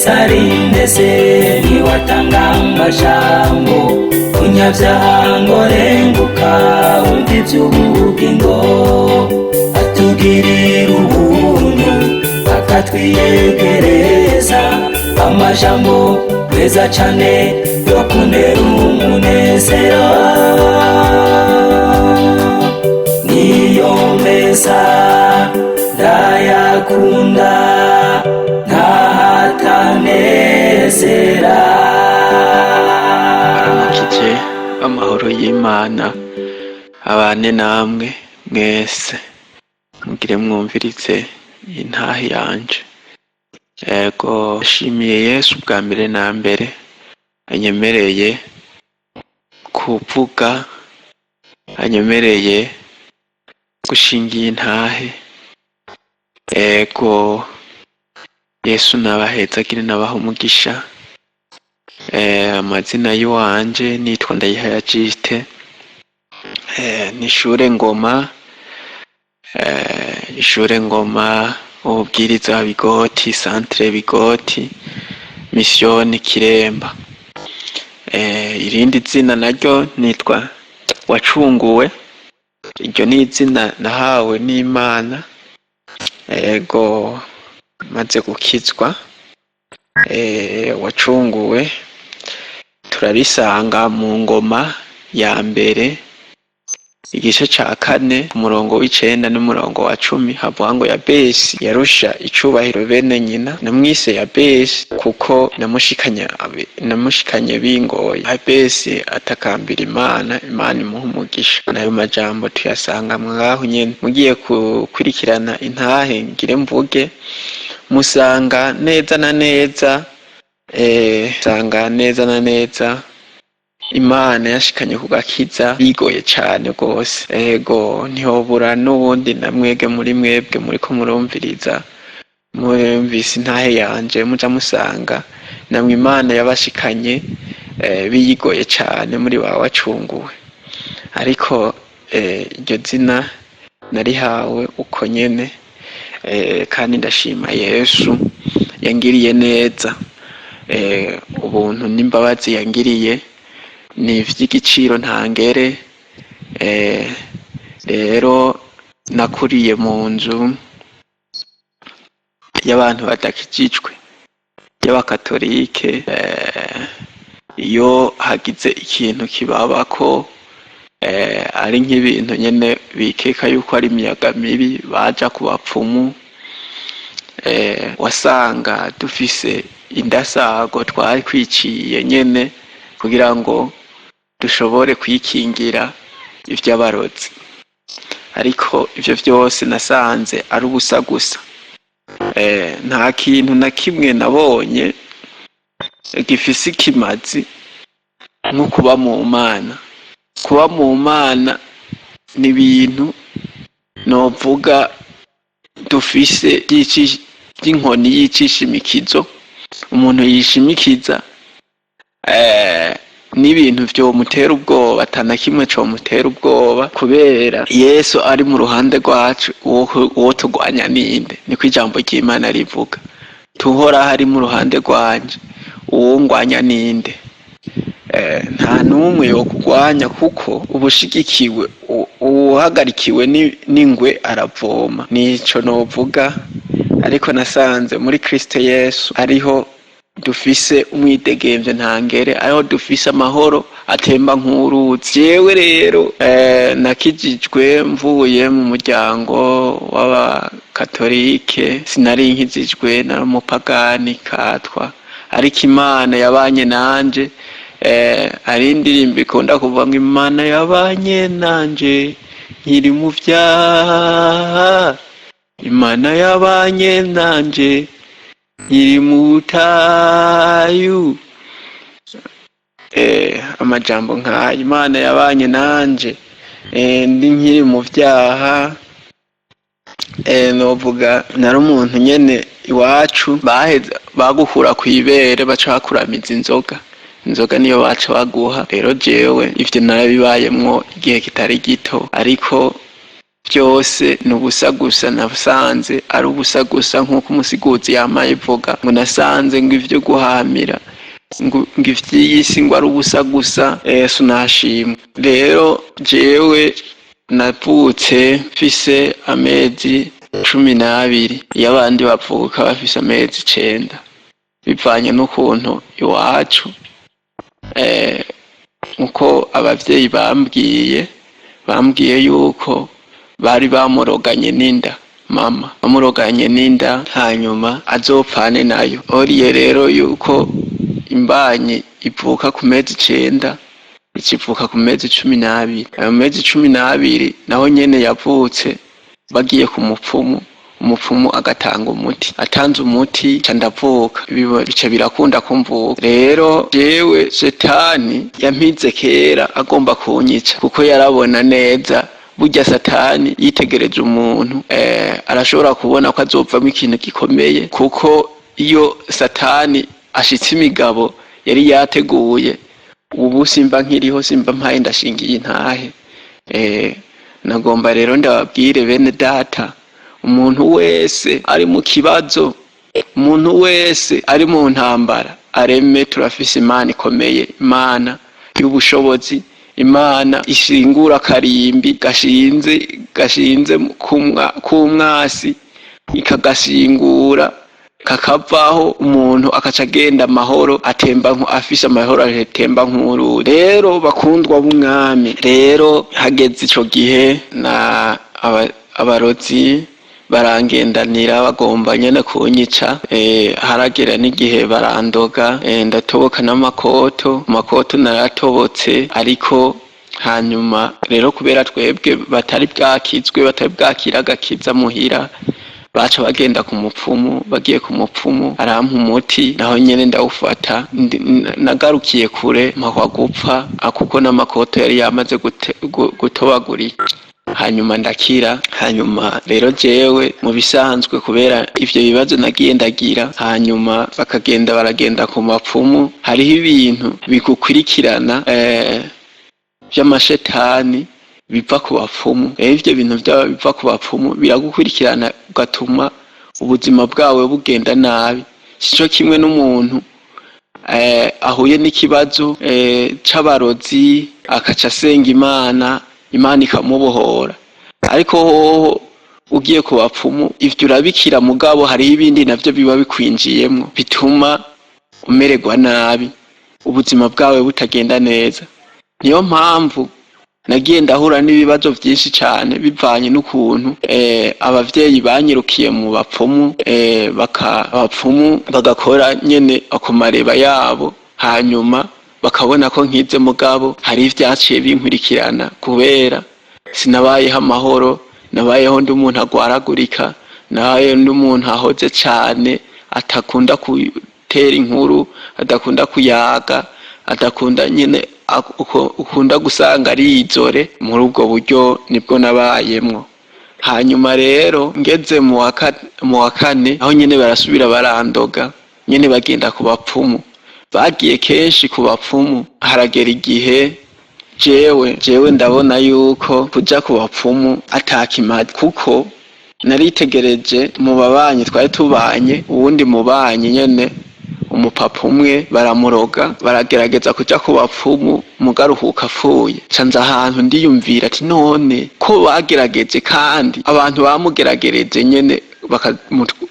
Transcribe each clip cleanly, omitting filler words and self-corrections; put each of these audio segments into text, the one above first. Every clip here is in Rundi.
Yesu arindese niwatanga amajambo munyabyaha ngo renguka wumva iby'ubugingo, atugirira ubuntu akatwiyegereza amajambo meza cane yo kuntera umunezero. Niyo meza ndayakunda ntahatanezera. Aramukije, amahoro y'Imana abane namwe mwese. Mugire mwumvirize intahe yanje. Ego, nshimiye Yesu bwa mbere na mbere anyemereye kuvuga, anyemereye gushinga iyi ntahe. Ego, Yesu nabahezagire, nabaha umugisha. Amazina y'iwanje nitwa Ndayihaya Juste. N'ishure Ngoma, ishure Ngoma, ububwiriza Bigoti, centre Bigoti, misiyoni Kiremba. Irindi zina naryo nitwa Wacunguwe, iryo ni izina nahawe n'Imana. Ego, maze gukizwa, Wacunguwe turarisanga mu Ngoma ya mbere, igice ca 4, ku murongo w'9 n'umurongo wa 10, havuga ngo: "Yabesi yarusha icubahiro bene nyina, namwise Yabesi kuko namushikanye bingoye. Yabesi atakambira Imana, Imana imuha umugisha." N'ayo majambo tuyasanga mwaho nyene. Mugiye gukurikirana intahe ngire mvuge, musanga neza na neza, sanga neza na neza Imana yashikanye ku gakiza bigoye cane gose. Ego, ntihobura n'ubundi na mwebwe muri mwebwe muriko murumviriza, murumvise intahe yanje, muja musanga namwe Imana yabashikanye biyigoye cane muri ba wacunguwe. Ariko iryo zina narihawe uko nyene, kandi ndashima Yesu yangiriye neza. Ubuntu n'imbabazi yangiriye ni ivy'igiciro ntangere. Rero nakuriye mu nzu y'abantu badakijijwe, y'abakatolike. Iyo hagize ikintu kibabako, ari nk'ibintu nyene bikeka yuko ari imiyaga mibi, baja ku bapfumu. Wasanga dufise indasago twari kwiciye nyene kugira ngo dushobore kwikingira ivy'abarozi, ariko ivyo vyose nasanze ari ubusa gusa. Nta kintu na kimwe nabonye gifise ikimazi nko kuba mu Mana. Kuba mu Mana ni ibintu novuga dufise vy'inkoni y'icishimikizo umuntu yishimikiza, n'ibintu vyomutera ubwoba ata kimwe comutera ubwoba, kubera Yesu ari mu ruhande rwacu, uwo turwanya ninde? Niko ijambo ry'Imana rivuga: "Tuhoraho ari mu ruhande rwanje, uwongwanya ninde?" Nta n'umwe yokugwanya, kuko ubushigikiwe. Uwuhagarikiwe n'ingwe aravoma, nico novuga. Ariko nasanze muri Kristo Yesu ariho dufise umwidegemvyo ntangere, ariho dufise amahoro atemba nk'uruzi. Jewe rero nakijijwe mvuye mu muryango w'abakatolike, sinari nkijijwe, nari umupagani katwa, ariko Imana yabanye nanje. Hari indirimbo ikunda kuvuga ngo: "Imana yabanye nanje nkiri mu vyaha, Imana yabanye nanje nkiri mu butayu." Amajambo nk'ayo: Imana yabanye nanje ndi nkiri mu vyaha. Novuga nari umuntu nyene iwacu baheza bagukura kw'ibere, baca bakuramiza inzoga. Inzoga niyo baca baguha. Rero jewe ivyo narabibayemwo igihe kitari gito, ariko Byose ni ubusa gusa, nasanze ari ubusa gusa, nk'uko umusiguzi yamaye ivuga ngo nasanze ngo ivyo guhamira ngo ivy'iyi si ngo ari ubusa gusa. Yesu nashimwe. Rero jewe navutse mfise amezi 12, iyo abandi bavuka bafise amezi 9, bivanye n'ukuntu iwacu, uko abavyeyi bambwiye yuko bari bamuroganye n'inda, mama bamuroganye n'inda, hanyuma azopfane nayo. Oriye rero yuko imbanyi ivuka ku mezi 9, ikivuka ku mezi 12. Ayo mezi 12 naho nyene yavutse bagiye ku mupfumu, umupfumu agatanga umuti, atanze umuti ca ndavuka, bica birakunda kumvuka. Rero jewe Shetani yampize kera agomba kunyica, kuko yarabona neza. Burya Satani yitegereje umuntu, arashobora kubona ko azovamwo ikintu gikomeye, kuko iyo Satani ashitse imigabo yari yateguye, ubu simba nkiriho, simba mpaye ndashingiye intahe. Nagomba rero ndababwire bene data, umuntu wese ari mu kibazo, umuntu wese ari mu ntambara, areme, turafise Imana ikomeye, Imana y'ubushobozi, Imana ishingura akarimbi gashinze k'umwasi, ikagashingura kakavaho, umuntu akaca agenda amahoro, atemba afise amahoro, atemba nk'uruzi. Rero bakundwa b'umwami, rero hageze ico gihe na abarozi barangendanira, bagomba nyene kunyica. Haragera n'igihe barandoga, ndatoboka n'amakoto, amakoto naratobotse. Ariko hanyuma rero, kubera twebwe batari bwakizwe, batari bwakira agakiza muhira, baca bagenda ku mupfumu. Bagiye ku mupfumu, arampa umuti, naho nyene ndawufata. Nagarukiye kure, mpakwa gupfa, kuko n'amakoto yari yamaze gutobagurika. Hanyuma ndakira. Hanyuma rero jewe mu bisanzwe, kubera ivyo bibazo nagiye ndagira, hanyuma bakagenda baragenda ku mapfumu, hariho ibintu bigukurikirana vy'amashetani biva ku bapfumu. Rero ivyo bintu biva ku bapfumu biragukurikirana, ugatuma ubuzima bwawe bugenda nabi. Sico kimwe n'umuntu ahuye n'ikibazo c'abarozi, akaca asenga Imana, Imana ikamubohora. Ariko hoho ugiye ku bapfumu, ivyo urabikira, mugabo hariho ibindi navyo biba bikwinjiyemwo bituma umererwa nabi, ubuzima bwawe butagenda neza. Niyo mpamvu nagiye ndahura n'ibibazo vyinshi cane, bivanye n'ukuntu abavyeyi banyirukiye mu bapfumu, baka abapfumu bagakora nyene ako mareba yabo, hanyuma bakabona ko nkize, mugabo hari ivyaciye binkurikirana, kubera sinabayeho amahoro. Nabayeho ndi umuntu agwaragurika, nabayeho ndi umuntu ahoze cane, atakunda gutera inkuru, adakunda kuyaga, adakunda nyene ukunda gusanga arizore. Muri ubwo buryo nibwo nabayemwo. Hanyuma rero ngeze mu wa kane, aho nyene barasubira barandoga nyene, bagenda ku bapfumu, bagiye kenshi ku bapfumu. Haragera igihe jewe ndabona yuko kuja ku bapfumu atakimaze, kuko naritegereje mu babanyi twari tubanye, uwundi mubanyi nyene, umupapa umwe baramuroga, baragerageza kuja ku bapfumu, mugaruhuka apfuye. Ca nza ahantu ndiyumvira ati: none ko bagerageje, kandi abantu bamugeragereje nyene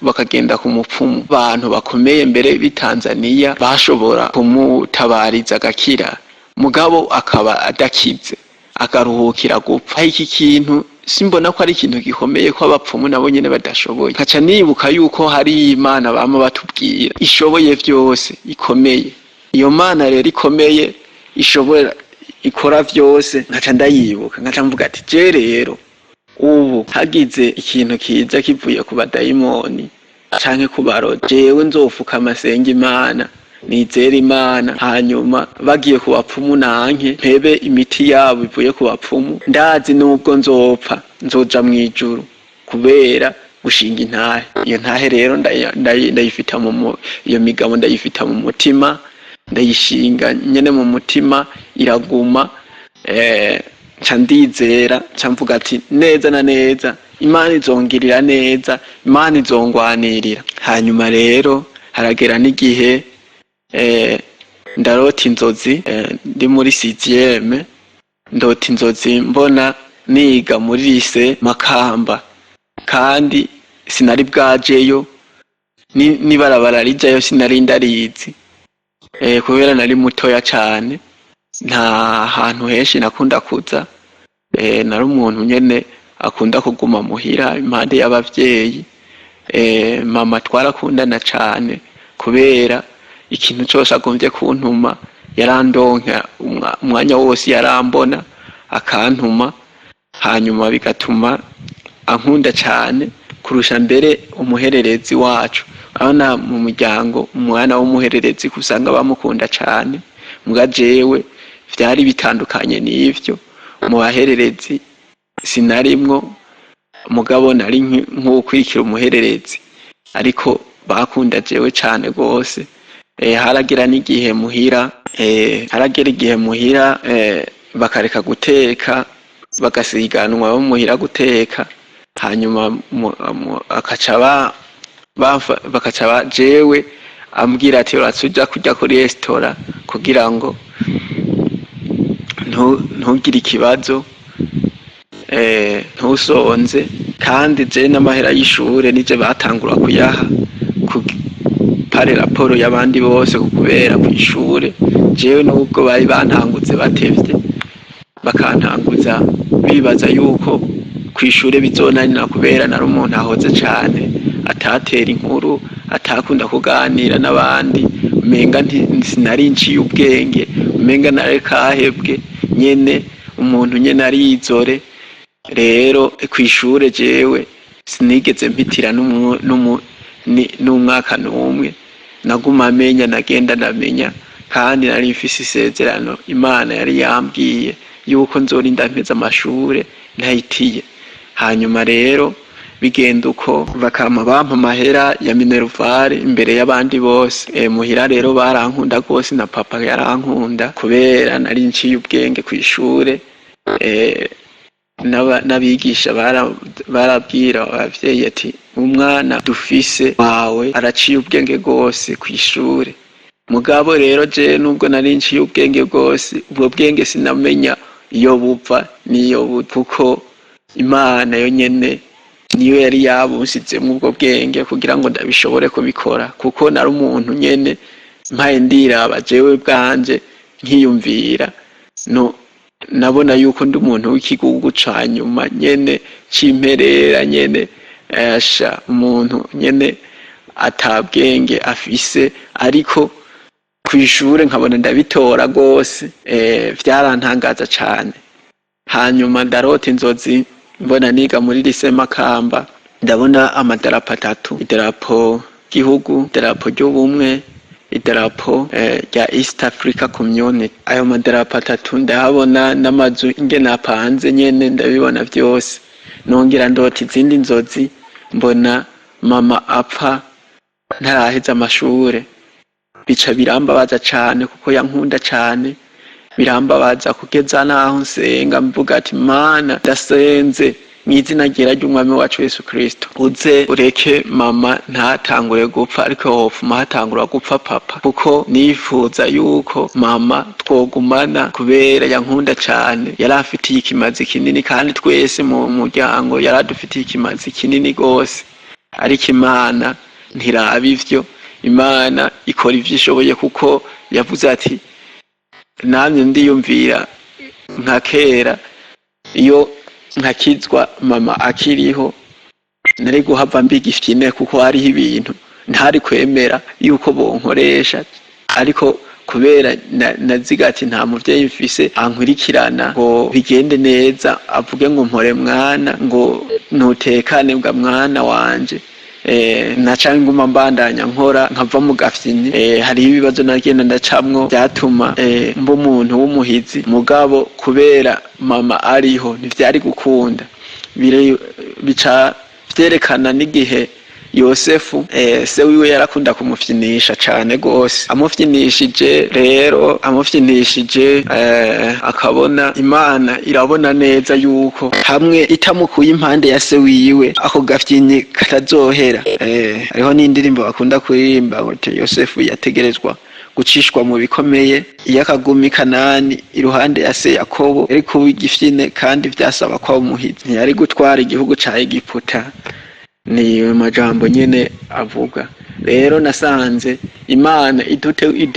bakagenda ku mupfumu, abantu bakomeye mbere b'i Tanzaniya bashobora kumutabariza agakira, mugabo akaba adakize, akaruhukira gupfa. Aho iki kintu simbona ko ari ikintu gikomeye, ko abapfumu nabo nyene badashoboye. Nkaca nibuka yuko hari Imana bama batubwira ishoboye vyose, ikomeye. Iyo Mana rero ikomeye, ishobora, ikora vyose, nkaca ndayibuka, nkaca mvuga ati: je rero ubu hagize ikintu kiza kivuye ku badayimoni canke ku barozi, jewe nzofukama senga Imana, nizere Imana. Hanyuma bagiye ku bapfumu, nanke mpebe imiti yabo ivuye ku bapfumu. Ndazi nubwo nzopfa nzoja mw'ijuru kubera gushinga intahe. Iyo ntahe rero ndayifita iyo migabo ndayifita mu mutima, ndayishinga nyene mu mutima, iraguma. Nca ndizera, nca mvuga ati neza na neza Imana izongirira neza, Imana izongwanirira. Hanyuma rero haragera n'igihe ndarota inzozi, ndi muri sixième, ndota inzozi mbona niga muri lycée Makamba, kandi sinari bwajeyo, n'ibarabara rijayo sinari ndarizi, kubera nari mutoya cane, nta hantu henshi nakunda kuza. Nari umuntu nyene akunda kuguma muhira impande y'abavyeyi. Mama twarakundana cane, kubera ikintu cose agomvye kuntuma yarandonka umwanya wose, yarambona akantuma, hanyuma bigatuma ankunda cane kurusha mbere umuhererezi wacu. Urabona mu muryango umwana w'umuhererezi usanga bamukunda cane, muga jewe vyari bitandukanye n'ivyo. Mu bahererezi sinarimwo, mugabo nari nk'uwukurikira umuhererezi, ariko bakunda jewe cane gose. Haragera n'igihe muhira, haragera igihe muhira bakareka guteka, bagasiganwa bo muhira guteka, hanyuma akaca bakaca jewe ambwira ati uraza kurya kuri resitora kugira ngo ntugire ikibazo, ntusonze. Kandi je n'amahera y'ishure nije batangura kuyaha par rapport y'abandi bose, kubera kw'ishure jewe nubwo bari bantanguze batevye, bakantanguza bibaza yuko kw'ishure bizonanira, kubera nari umuntu ahoze cane, atatera inkuru, atakunda kuganira n'abandi, umenga sinari nciye ubwenge, umenga nari kahebwe nyene, umuntu nyene arizore. Rero kw'ishure jewe sinigeze mpitira n'umwaka n'umwe. Naguma menya, nagenda ndamenya, kandi nari mfise isezerano Imana yari yambwiye yuko nzorinda mpeza amashure ntahitiye. Hanyuma rero bigenda uko, bakama bampa amahera ya minerval imbere y'abandi bose. Muhira rero barankunda gose, na papa yarankunda kubera nari nciye ubwenge kw'ishure. N'abigisha barabwira abavyeyi ati umwana dufise wawe araciye ubwenge gose kw'ishure. Mugabo rero je nubwo nari nciye ubwenge bwose, ubwo bwenge sinamenya iyo buva n'iyo buja, kuko Imana yo nyene niyo yari yabunsizemwo ubwo bwenge kugira ngo ndabishobore kubikora, kuko nari umuntu nyene mpaye ndiraba jewe bwanje nkiyumvira, no nabona yuko ndi umuntu w'ikigugu ca nyuma nyene c'imperera nyene, esha umuntu nyene atabwenge afise, ariko kw'ishure nkabona ndabitora gose. Vyarantangaza cane. Hanyuma ndarota inzozi mbona niga muri lycée Makamba, ndabona amadarapo atatu: idarapo ry'igihugu, idarapo ry'ubumwe, idarapo rya East Africa Community. Ayo madarapo atatu ndahabona, n'amazu ingene apanze nyene ndabibona vyose. Nongera ndota izindi nzozi mbona mama apfa ntaraheza amashure. Bica birambabaza cane, kuko yankunda cane. Birambabaza kugeza naho nsenga mvuga ati Mana, ndasenze mw'izina ryera ry'umwami wacu Yesu Kristo, uze ureke mama ntatangure gupfa, ariko hofuma hatangura gupfa papa, kuko nifuza yuko mama twogumana, kubera yankunda cane, yari afitiye ikimazi kinini, kandi twese mu muryango yaradufitiye ikimazi kinini gose. Ariko Imana ntiraba ivyo, Imana ikora ivyo ishoboye, kuko yavuze ati namye ndiyumvira nka kera iyo nkakizwa mama akiriho, nari guhava mbiga ifyine, kuko hariho ibintu ntari kwemera yuko bonkoresha. Ariko kubera naziga ati nta muvyeyi mfise ankurikirana ngo bigende neza, avuge ngo mpore mwana, ngo ntutekane bwa mwana wanje, naca nguma mbandanya nkora nkava mu gafyini. Hariho ibibazo nagenda ndacamwo vyatuma mba umuntu w'umuhizi, mugabo kubera mama ariho ntivyari gukunda. Bica vyerekana n'igihe Yosefu, se wiwe yarakunda kumufyinisha cane gose. Amufyinishije rero, amufyinishije, akabona Imana irabona neza yuko hamwe itamukuye impande ya se wiwe, ako gafyinyi katazohera. Hariho n'indirimbo bakunda kuririmba ngo Yosefu yategerezwa gucishwa mu bikomeye, iyo akaguma i Kanani iruhande ya se Yakobo yari kuba igifyine, kandi vyasaba ko amuhiza, ntiyari gutwara igihugu ca Egiputa. Ni majambo nyene avuga. Rero nasanze Imana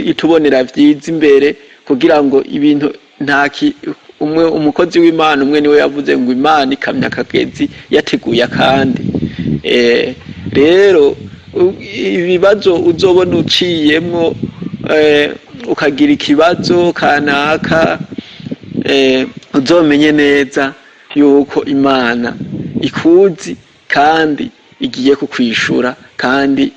itubonera vyiza imbere kugira ngo ibintu ntaki. Umwe umukozi w'Imana umwe niwe yavuze ngo Imana ikamya akagezi yateguye akandi. Rero ibibazo uzobona uciyemwo, ukagira ikibazo kanaka, uzomenye neza yuko Imana ikuzi kandi igiye kukwishura, kandi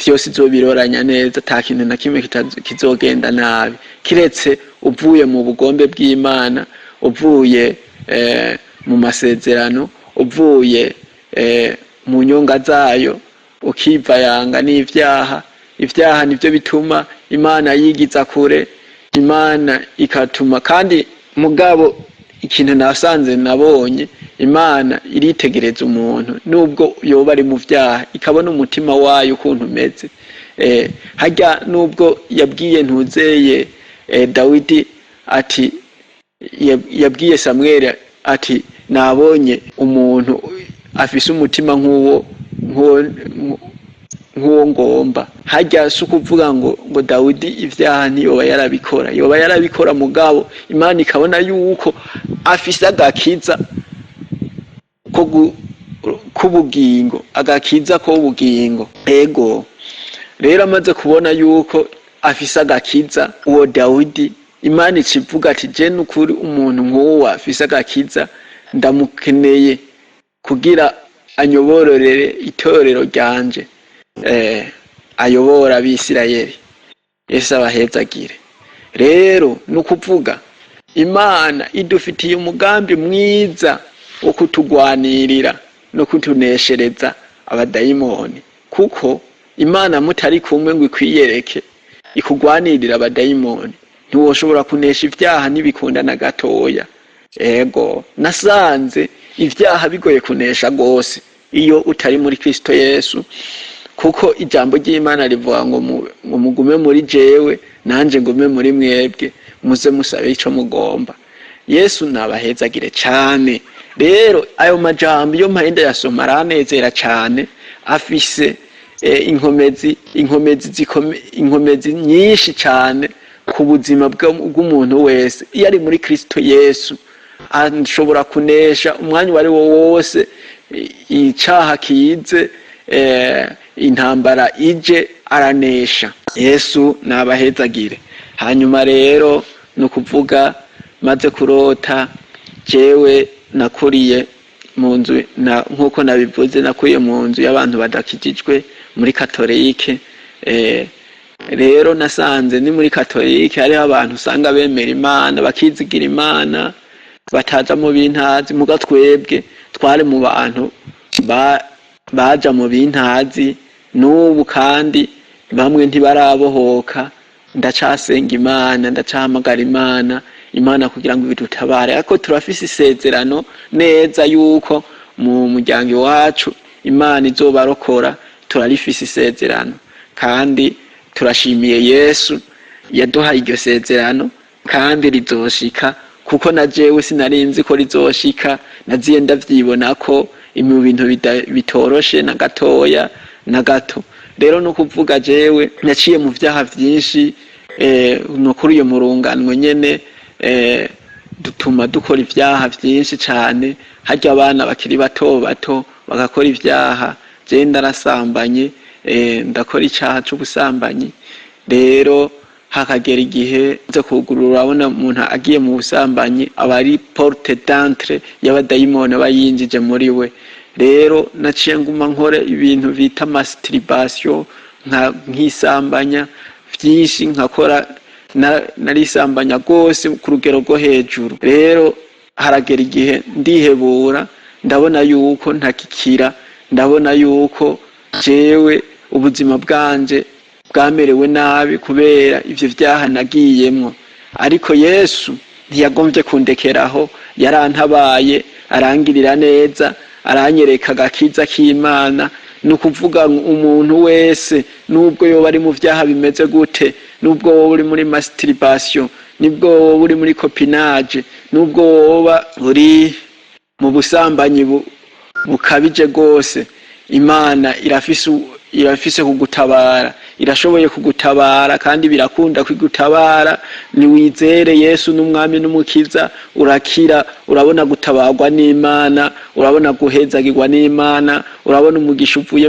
vyose izobiroranya neza, ata kintu na kimwe kizogenda nabi, kiretse uvuye mu bugombe bw'Imana, uvuye mu masezerano, uvuye mu nyonga zayo, ukivayanga n'ivyaha. Ivyaha nivyo bituma Imana yigiza kure, Imana ikatuma. Kandi mugabo ikintu nasanze nabonye, Imana iritegereza umuntu nubwo yoba ari mu vyaha, ikabona umutima wayo ukuntu umeze. Harya nubwo yabwiye ntuzeye, Dawidi ati, yabwiye Samweli ati: "Nabonye umuntu afise umutima nk'uwo ngomba." Harya si ukuvuga ngo Dawidi ivyaha ntiyoba yarabikora, yoba yarabikora, mugabo Imana ikabona yuko afise agakiza ko k'ubugingo, agakiza k'ubugingo. Ego rero, amaze kubona yuko afise agakiza uwo Dawidi, Imana ica ivuga ati: "Je nukuri umuntu nk'uwo afise agakiza ndamukeneye kugira anyobororere itorero ryanje, ayobora Abisirayeli." Yesu abahezagire. Rero ni ukuvuga Imana idufitiye umugambi mwiza wo kutugwanirira no kutuneshereza abadayimoni, kuko Imana mutari kumwe ngo ikwiyereke, ikugwanirira abadayimoni, ntiwoshobora kunesha ivyaha, ntibikunda na gatoya. Ego, nasanze ivyaha bigoye kunesha gose iyo utari muri Kristo Yesu, kuko ijambo ry'Imana rivuga ngo mugume muri jewe, nanje ngume muri mwebwe, muze musabe ico mugomba. Yesu nabahezagire cane. Rero ayo majambo iyo mpaye ndayasoma aranezera cane, afise inkomezi nyinshi cane ku buzima bw'umuntu wese. Iyo ari muri Kristo Yesu ashobora kunesha umwanya uwo ari wo wose, icaha kize, intambara ije, aranesha. Yesu nabahezagire. Hanyuma rero ni ukuvuga maze kurota, jewe nakuriye mu nzu nk'uko nabivuze, nakuriye mu nzu y'abantu badakijijwe, muri katolike. Rero nasanze ni muri katolike hariho abantu usanga bemera Imana, bakizigira Imana, bataja mu bintazi. Muga twebwe twari mu bantu baja mu bintazi. N'ubu kandi bamwe ntibarabohoka. Ndacasenga Imana, ndacahamagara Imana kugira ngo ibidutabare, ariko turafise isezerano neza yuko mu muryango iwacu Imana izobarokora. Turarifise isezerano, kandi turashimiye Yesu yaduhaye iryo sezerano, kandi rizoshika, kuko na jewe sinarinzi ko rizoshika. Naziye ndavyibona ko mu bintu bitoroshe na gatoya na gato. Rero no kuvuga jewe naciye mu vyaha vyinshi, no kuri iyo murunganwe nyene, dutuma dukora ivyaha vyinshi cane. Harya abana bakiri bato bato bagakora ivyaha. Je ndarasambanye, ndakora icaha c'ubusambanyi. Rero hakagera igihe nze kugurura, urabona umuntu agiye mu busambanyi aba ari porte d'entrée y'abadayimoni, aba yinjije muri we. Rero naciye nguma nkora ibintu bita masturbation, nkisambanya vyinshi, nkakora narisambanya rwose ku rugero rwo hejuru. Rero haragera igihe ndihebura, ndabona yuko ntakikira, ndabona yuko Jewe ubuzima bwanje bwamerewe nabi kubera ivyo vyaha nagiyemwo, ariko Yesu ntiyagomvye kundekeraho, yarantabaye, arangirira neza, aranyereka agakiza k'Imana. Ni ukuvuga ngo umuntu wese, nubwo yoba ari mu vyaha bimeze gute, nubwo woba uri muri masturbation, nubwo woba uri muri copinage, nubwo woba uri mu busambanyi bukabije rwose, Imana irafise kugutabara, irashoboye kugutabara, kandi birakunda kwigutabara. Niwizere Yesu n'Umwami n'Umukiza, urakira, urabona gutabarwa n'Imana, urabona guhezagirwa n'Imana, urabona umugisha uvuye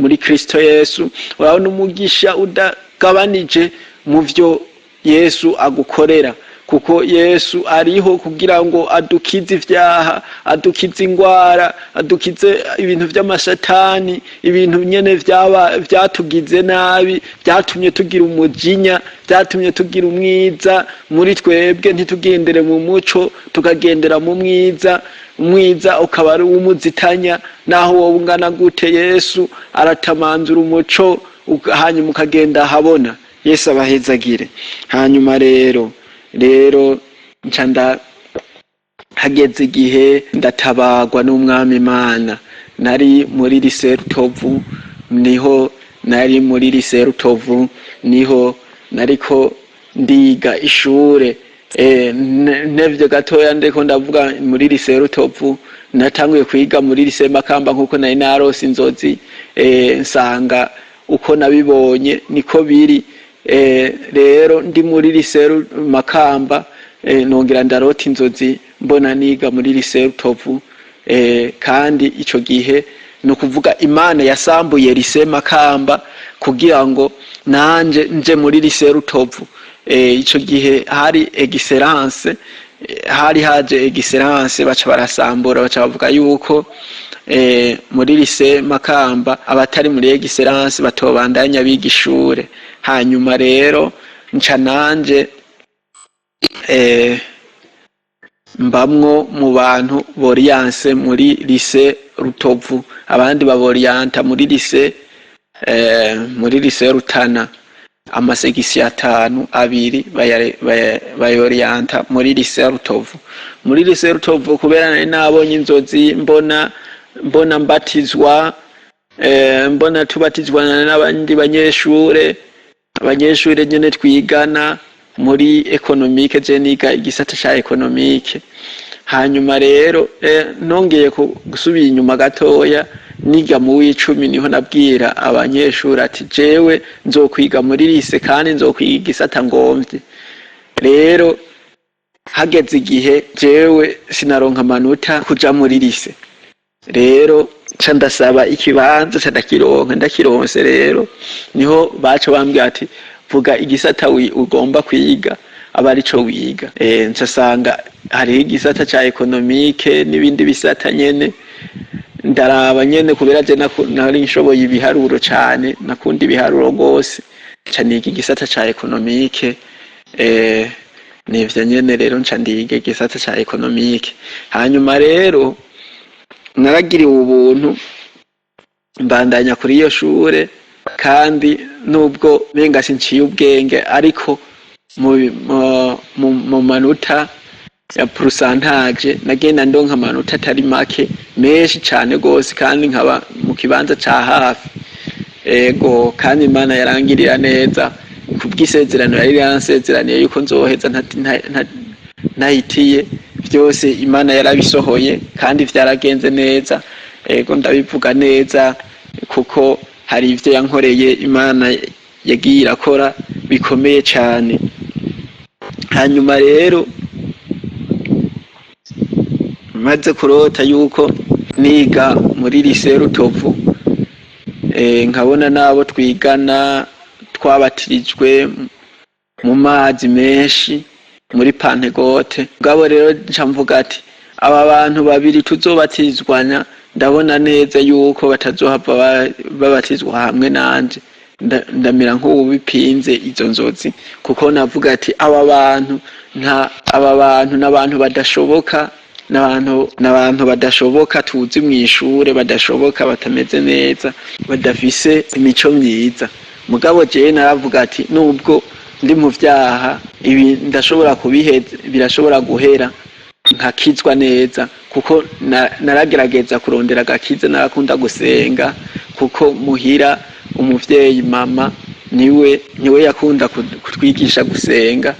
muri Kristo Yesu, urabona umugisha udagabanije mu vyo Yesu agukorera, kuko Yesu ariho kugira ngo adukize ivyaha, adukize ingwara, adukize ibintu vy'amashatani, ibintu nyene vyaba vyatugize nabi, vyatumye tugira umujinya, vyatumye tugira umwiza muri twebwe, ntitugendere mu muco, tukagendera mu mwiza. Umwiza ukaba ari uw'umuzitanya. Naho wowe ungana gute, Yesu aratamanzura umuco, hanyuma ukagenda ahabona. Yesu abahezagire. Hanyuma rero nca nda hageze igihe ndatabagwa n'Umwami Imana. Nari muri lycée Rutovu, niho nari muri lycée Rutovu, niho nariko ndiga ishure. Ntevye gatoya, ndiko ndavuga muri lycée Rutovu, natanguye kwiga muri lycée Makamba nkuko nari narose inzozi, nsanga uko nabibonye niko biri. Rero ndi muri lycée Makamba, nongera ndarota inzozi mbona niga muri lycée Rutovu. Kandi ico gihe ni ukuvuga Imana yasambuye lycée Makamba kugira ngo nanje nje muri lycée Rutovu. Ico gihe hari excellence, hari haje excellence, baca barasambura, baca bavuga yuko muri lycée Makamba abatari muri excellence batobandanya biga ishure. Hanyuma rero nca nanje mbamwo mu bantu boriyanse muri lycée Rutovu, abandi baboriyanta muri lycée Rutana, amasegisi atanu abiri bayoriyanta muri lycée Rutovu. Muri lycée Rutovu, kubera nari nabonye inzozi mbona mbatizwa, mbona tubatizwa n'abandi banyeshure, abanyeshure nyene twigana muri économique, je niga igisata ca économique. Hanyuma rero nongeye gusubira inyuma gatoya, niga mu w'icumi, niho nabwira abanyeshuri ati: "Jewe nzokwiga muri lycée kandi nzokwiga igisata ngomvye." Rero hageze igihe jewe sinaronka amanota kuja muri lycée, rero nca ndasaba ikibanza, nca ndakironka. Ndakironse rero, niho baca bambwira ati: "Vuga igisata ugomba kwiga, aba arico wiga." Nca sanga hariho igisata ca économique n'ibindi bisata nyene. Ndaraba nyene, kubera je nari nshoboye ibiharuro cane, nakunda ibiharuro gose, nca niga igisata ca économique. Nivyo nyene rero, nca ndiga igisata ca économique. Hanyuma rero naragiriwe ubuntu, mbandanya kuri iyo shure, kandi nubwo menga sinciye ubwenge, ariko mu manota ya pourcentage nagenda ndonka amanota atari make, menshi cane gose, kandi nkaba mu kibanza ca hafi. Ego, kandi Imana yarangirira neza kubw'isezerano yari yansezeraniye yuko nzoheza ntahitiye. Vyose Imana yarabisohoye kandi vyaragenze neza. Ego, ndabivuga neza kuko hari ivyo yankoreye, Imana yagiye irakora bikomeye cane. Hanyuma rero maze kurota yuko niga muri lycée Rutovu, nkabona n'abo twigana twabatirijwe mu mazi menshi muri Pentecôte. Mugabo rero nca mvuga ati: "Aba bantu babiri tuzobatizwanya, ndabona neza yuko batazohava babatizwa hamwe nanje." Ndamera nk'uwubipinze izo nzozi, kuko navuga ati: "Aba bantu nta, aba bantu n'abantu badashoboka." N'abantu badashoboka tuzi mw'ishure, badashoboka, batameze neza, badafise imico myiza. Mugabo jewe naravuga ati nubwo ndi mu vyaha, ibi ndashobora kubiheza, birashobora guhera nkakizwa neza, kuko naragerageza kurondera agakiza. Narakunda gusenga kuko muhira umuvyeyi mama niwe yakunda kutwigisha gusenga.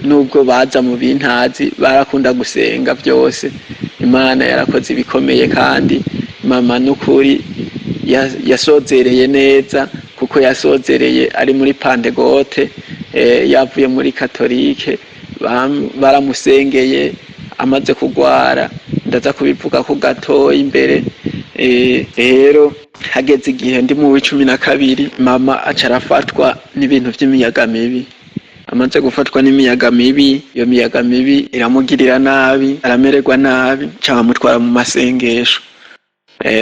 Nubwo baza mu bintazi, barakunda gusenga vyose. Imana yarakoze ibikomeye, kandi mama n'ukuri yasozereye neza, kuko yasozereye ari muri Pantegote, yavuye muri Katolike. Baramusengeye amaze kugwara, ndaza kubivuga ko gatoya imbere. Rero hageze igihe ndi mu w'12, mama aca arafatwa n'ibintu vy'imiyaga mibi. Amaze gufatwa n'imiyaga mibi, iyo miyaga mibi iramugirira nabi, aramererwa nabi, ca bamutwara mu masengesho.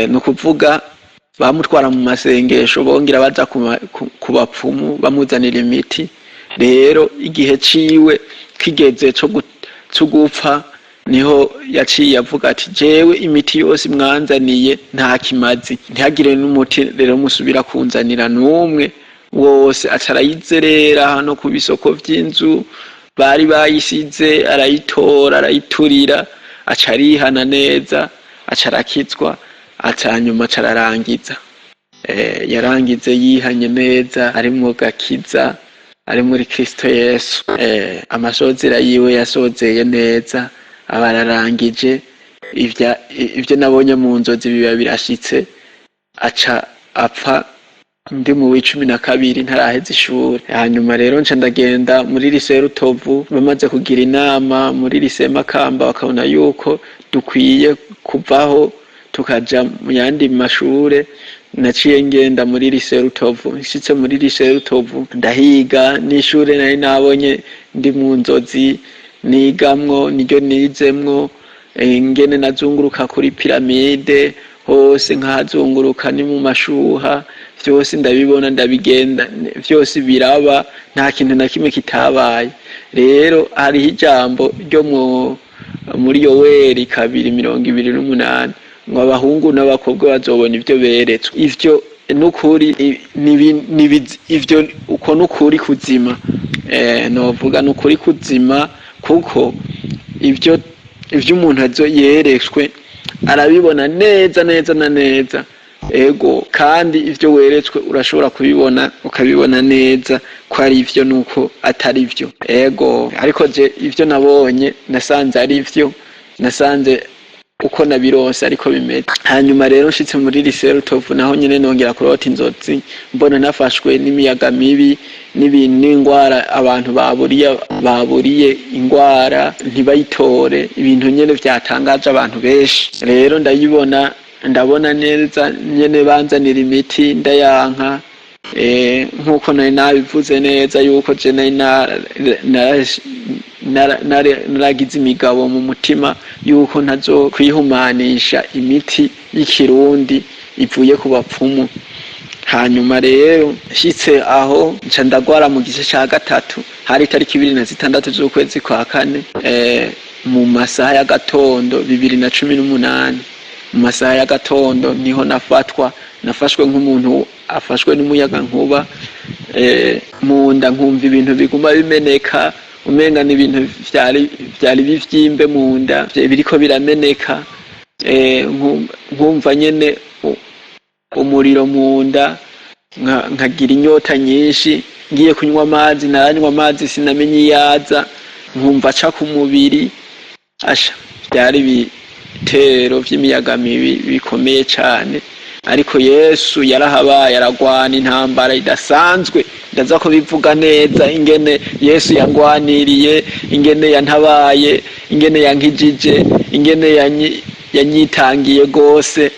Ni ukuvuga bamutwara mu masengesho, bongera baza ku bapfumu, bamuzanira imiti. Rero igihe ciwe kigeze co gupfa, niho yaciye avuga ati jewe imiti yose mwanzaniye nta kimazi, ntihagire n'umuti rero musubira kunzanira n'umwe wose. Aca arayizerera hano ku bisoko vy'inzu bari bayisize, arayitora, arayiturira, aca arihana neza, aca arakizwa, aca hanyuma aca ararangiza. Yarangize yihanye neza, arimwo gakiza, ari muri Kristo Yesu. Amasozera yiwe yasozeye neza, aba ararangije. Ivyo nabonye mu nzozi biba birashitse, aca apfa ndi mu w'12, ntaraheza ishuri. Hanyuma rero nca ndagenda muri lycée Rutovu. Bamaze kugira inama muri lycée Makamba, bakabona yuko dukwiye kuvaho tukaja mu yandi mashure, naciye ngenda muri lycée Rutovu. Nshitse muri lycée Rutovu, ndahiga n'ishure nari nabonye ndi mu nzozi nigamwo, niryo nizemwo. Ingene nazunguruka kuri piramide hose, nkahazunguruka ni mu mashuha, vyose ndabibona, ndabigenda, vyose biraba, nta kintu na kimwe kitabaye. Rero hariho ijambo ryo muri Yoweri 2:28 ngo abahungu n'abakobwa bazobona ivyo beretswe. Ivyo nukuri ivyo uko nukuri kuzima. Novuga nukuri kuzima, kuko ivyo umuntu azo yeretswe arabibona neza neza na neza. Ego, kandi ivyo weretswe urashobora kubibona, ukabibona neza ko ari ivyo nuko atari vyo. Ego, ariko je ivyo nabonye nasanze ari vyo, nasanze uko nabirose ariko bimeze. Hanyuma rero nshitse muri lycée Rutovu, naho nyene nongera kurota inzozi, mbona nafashwe n'imiyaga mibi n'ibintu n'ingwara, abantu baburiye ingwara ntibayitore, ibintu nyene vyatangaje abantu benshi. Rero ndayibona, ndabona neza nyene banzanira imiti ndayanka. Nkuko nari nabivuze neza yuko je nari naragize imigabo mu mutima yuko ntazo kwihumanisha imiti y'ikirundi ivuye ku bapfumu. Hanyuma rero nshitse aho, nca ndagwara mu gice ca gatatu. Hari itariki 26 z'ukwezi kwa kane, mu masaha y'agatondo, 2018, mu masaha y'agatondo niho nafatwa. Nafashwe nk'umuntu afashwe n'umuyaga nkuba, mu nda nkumva ibintu biguma bimeneka, umenga ni ibintu vyari bivyimbe mu nda biriko birameneka. Nkumva nyene umuriro mu nda, nkagira inyota nyinshi. Ngiye kunywa amazi, naranywa amazi sinamenye iyaza, nkumva aca ku mubiri. Asha, vyari ibitero vy'imiyaga mibi bikomeye cane, ariko Yesu yarahabaye, aragwana intambara idasanzwe. Ndaza kubivuga neza ingene Yesu yangwaniriye, ingene yantabaye, ingene yankijije, ingene yanyitangiye gose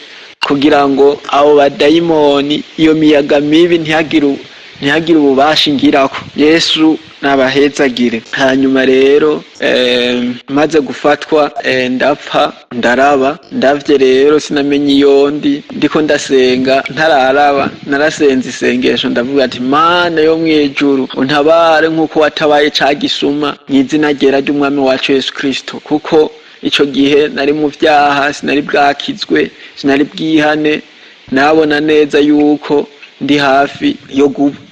kugira ngo abo badayimoni, iyo miyaga mibi, ntihagire ububasha ingirako. Yesu nabahezagire. Hanyuma rero maze gufatwa, ndapfa, ndaraba. Ndavye rero sinamenye iyo ndi. Ndiko ndasenga, ntararaba, narasenze isengesho, ndavuga ati Mana yo mwijuru, untabare nk'uko watabaye ca gisuma, mw'izina ryera ry'umwami wacu Yesu Kristo, kuko Ico gihe nari mu vyaha, sinari bwakizwe, sinari bwihane. Nabona neza yuko ndi hafi yo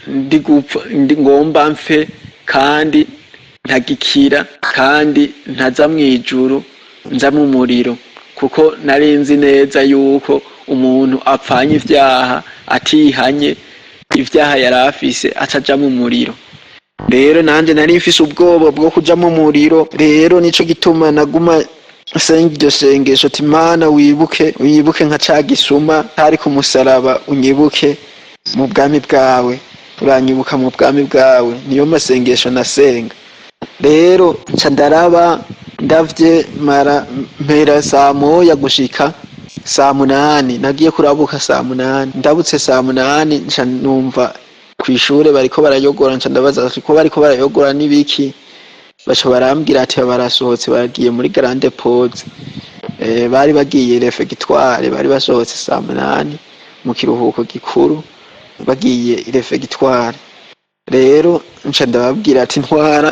ndi gupfa, ndi ngomba mfe, kandi ntagikira, kandi ntaza mw'ijuru, nza mu muriro, kuko nari nzi neza yuko umuntu apfanye ivyaha atihanye ivyaha yari afise acaja mu muriro. Rero nanje nari mfise ubwoba bwo kuja mu muriro. Rero nico gituma naguma nsenga iryo sengesho ati: "Mana, wibuke, wibuke nka ca gisuma kari ku musaraba, unyibuke mu bwami bwawe, uranyibuka mu bwami bwawe." Niyo masengesho nasenga. Rero nca ndaraba, ndavye mara mpera 1:00 gushika 8:00. Nagiye kurabuka 8:00. Ndabutse 8:00, nca numva kw'ishure bariko barayogora. Nca ndabaza ati: "Ko bariko barayogora n'ibiki?" Baca barambwira ati: "Barasohotse, bagiye muri grande pause." Bari bagiye réfectoire, bari basohotse 8:00 mu kiruhuko gikuru, bagiye réfectoire. Rero nca ndababwira ati: "Ntwara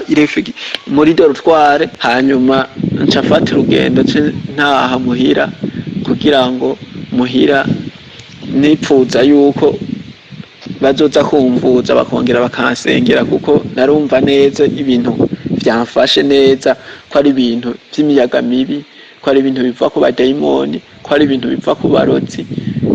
muri dortoir." Hanyuma nca mfata urugendo, nce ntaha muhira, kugira ngo muhira nipfuza yuko bazoza kumvuza, bakongera bakansengera, kuko narumva neza ibintu vyamfashe neza ko ari ibintu vy'imiyaga mibi, ko ari ibintu biva ku badayimoni, ko ari ibintu biva ku barozi.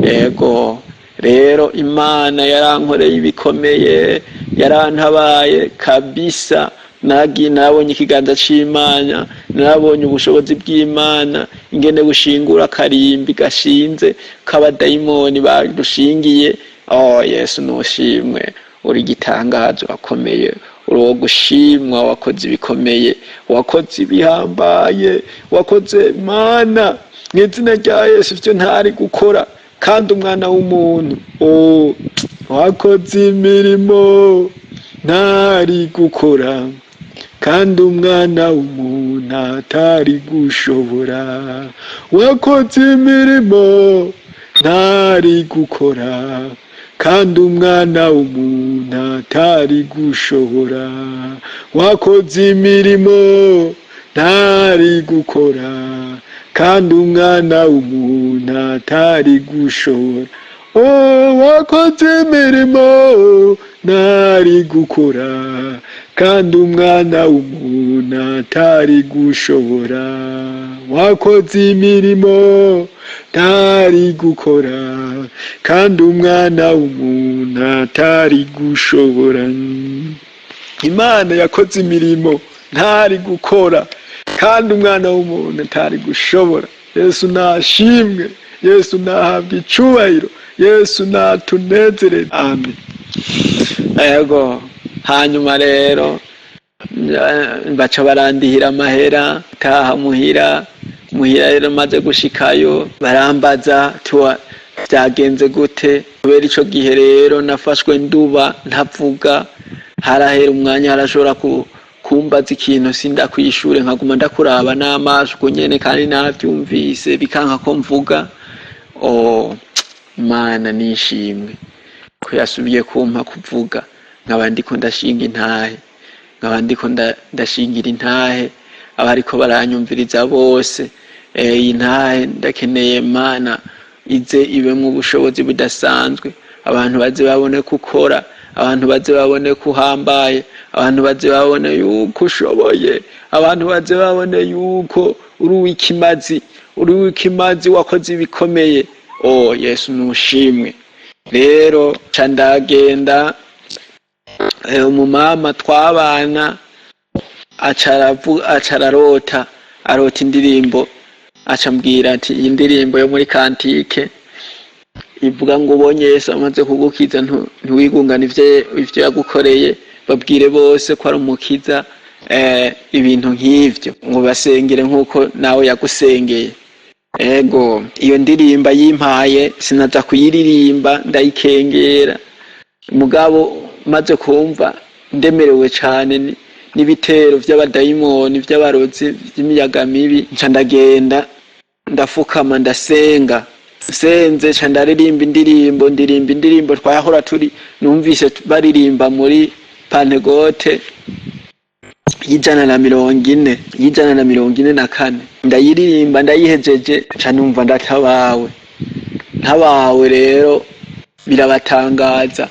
Ego, rero Imana yarankoreye ibikomeye, yarantabaye kabisa. Nagiye nabonye ikiganza c'Imana, narabonye ubushobozi bw'Imana ingene bushingura akarimbi gashinze k'abadayimoni badushingiye. Oh Yesu, nushimwe, uri igitangaza, urakomeye, uri uwo gushimwa. Wakoze ibikomeye, wakoze ibihambaye, wakoze Mana mw'izina rya Yesu ivyo ntari gukora kandi umwana w'umuntu. Oh, wakoze imirimo ntari gukora kandi umwana w'umuntu atari gushobora. Wakoze imirimo ntari gukora kandi umwana w'umuntu atari gushobora. Wakoze imirimo ntari gukora kandi umwana w'umuntu atari gushobora. Oh, wakoze imirimo ntari gukora kandi umwana w'umuntu atari gushobora. Wakoze imirimo ntari gukora kandi umwana w'umuntu atari gushobora. Imana yakoze imirimo ntari gukora kandi umwana w'umuntu atari gushobora. Yesu nashimwe, Yesu nahabwa icubahiro, Yesu natunezerere, amen. Ego, hanyuma rero baca barandihira amahera, taha muhira. Muhira rero maze gushikayo, barambaza tuwa vyagenze gute. Kubera ico gihe rero nafashwe nduba, ntavuga, harahera umwanya, harashobora kumbaza ikintu sindakwishure, nkaguma ndakuraba n'amaso uko nyene, kandi navyumvise bikanka ko mvuga. Oh Mana, nishimwe ko yasubiye kumpa kuvuga, nkaba ndiko ndashinga intahe, nkaba ndiko ndashingira intahe abariko baranyumviriza bose. Iyi ntahe ndakeneye, Mana, ize ibemwo ubushobozi budasanzwe, abantu baze babone ko ukora, abantu baze babone ko uhambaye, abantu baze babone yuko ushoboye, abantu baze babone yuko uri uw'ikimazi, uri uw'ikimazi, wakoze ibikomeye. Oh Yesu, nushimwe. Rero ca ndagenda, umumama twabana aca ararota, arota indirimbo, aca ambwira ati: "Iyi ndirimbo yo muri cantique ivuga ngo ubonye Yesu amaze kugukiza, ntiwigungane ivyo yagukoreye, babwire bose ko ari umukiza." Ibintu nk'ivyo, ngo basengere nk'uko nawe yagusengeye. Ego, iyo ndirimba yimpaye sinaza kuyiririmba, ndayikengera. Mugabo maze kumva ndemerewe cane n'ibitero vy'abadayimoni, vy'abarozi, vy'imiyaga mibi, nca ndagenda ndafukama, ndasenga. Nsenze, nca ndaririmba indirimbo, ndirimba indirimbo twahora turi numvise baririmba muri Pentecôte. y'140, y'144. Ndayiririmba, ndayihejeje, nca numva ndatabawe. Ntabawe rero birabatangaza,